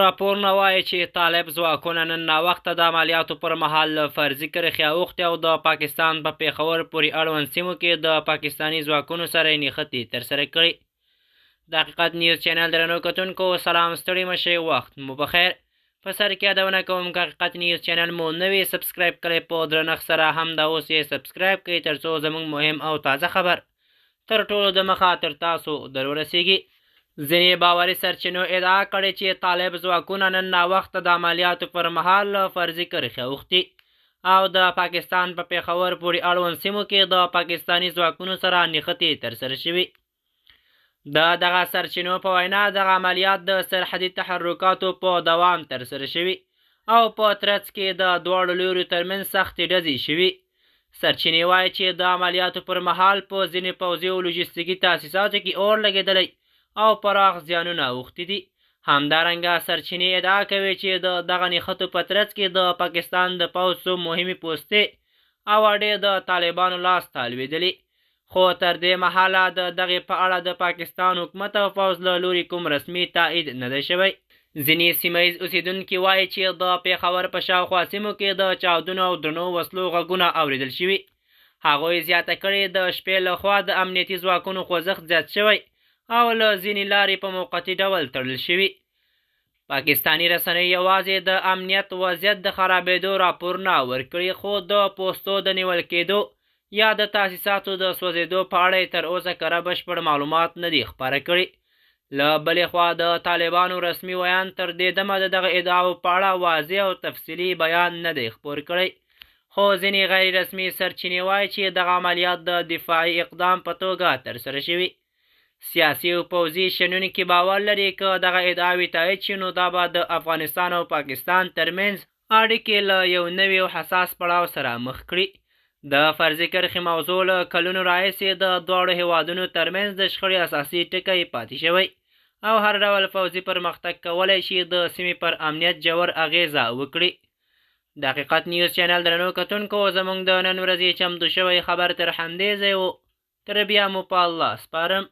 راپورونه وايي چې طالب ځواکونه نن ناوخته د عملیاتو پر مهال له فرضي کرښې اوښتي او د پاکستان په پېښور پورې اړوند سیمو کې د پاکستاني ځواکونو سره یې نښتې ترسره کړي. د حقیقت نیوز چینل درنو کتونکو سلام، ستړي مه شئ، وخت مو پخیر. په سر کې یادونه کوم که حقیقت نیوز چینل مو نوی subscribe کړی، په درنښت سره همدا اوس یې subscribe کړئ ترڅو زموږ مهم او تازه خبر تر ټولو د مخه تر تاسو در ورسیږي. ځینې باوري سرچینو ادعا کړې چې طالب ځواکونه نن ناوخته د عملیاتو پر مهال له فرضي کرښې اوښتي او د پاکستان په پېښور پورې اړوند سیمو کې د پاکستاني ځواکونو سره نښتې ترسره شوي. د دغه سرچینو په وینا دغه عملیات د سرحدي تحرکاتو په دوام ترسره شوي او په ترڅ کې د دواړو لوریو ترمنځ سختې ډزې شوي. سرچینې وایي چې د عملیاتو پر مهال په ځینې پوځي او لوژستیکي تاسیساتو کې اور لګېدلی او پراخ زیانونه اوښتي دي. همدارنګه سرچینې ادعا کوي چې د دغه نښتو په ترڅ کې د پاکستان د پوځ څو مهمې پوستې او اډې د طالبانو لاس ته لوېدلي، خو تر دې مهاله د دغې په اړه د پاکستان حکومت او پوځ له لوري کوم رسمي تایید نه دی شوی. ځینې سیمه ییز اوسېدونکي وایي چې د پېښور په شاوخوا سیمو کې د چاودنو او درنو وسلو غږونه اورېدل شوي. هغوی زیاته کړې د شپې له خوا د امنیتي ځواکونو خوځښت زیات شوی او له ځینې لارې په موقتي ډول تړل شوي. پاکستاني رسنۍ یوازې د امنیت وضعیت د خرابېدو راپورونه ورکړي، خو د پوستو د نیول کېدو یا د تاسیساتو د سوځېدو په اړه یې تر اوسه کره بشپړ معلومات نه دي خپاره کړي. له بلې خوا د طالبانو رسمي ویاند تر دې دمه د دغه ادعاوو په اړه واضح او تفصیلي بیان نه دی خپور کړی، خو ځینې غیر رسمي سرچینې وایي چې دغه عملیات د دفاعي اقدام په توګه ترسره شوي. سیاسي او پوځي شنونکي باور لري که دغه ادعاوې تایید شي نو دا به د افغانستان او پاکستان ترمنځ اړیکې له یو نوي او حساس پړاو سره مخ کړي. د فرضي کرښې موضوع له کلونو راهیسې د دواړو هیوادونو ترمنځ د شخړې اساسي ټکی پاتې شوی او هر ډول پوځي پرمختګ کولی شي د سیمې پر امنیت ژور اغېزه وکړي. د حقیقت نیوز چینل درنو کتونکو، زموږ د نن ورځې چمتو شوی خبر تر همدې ځای و. تر بیا مو په الله سپارم.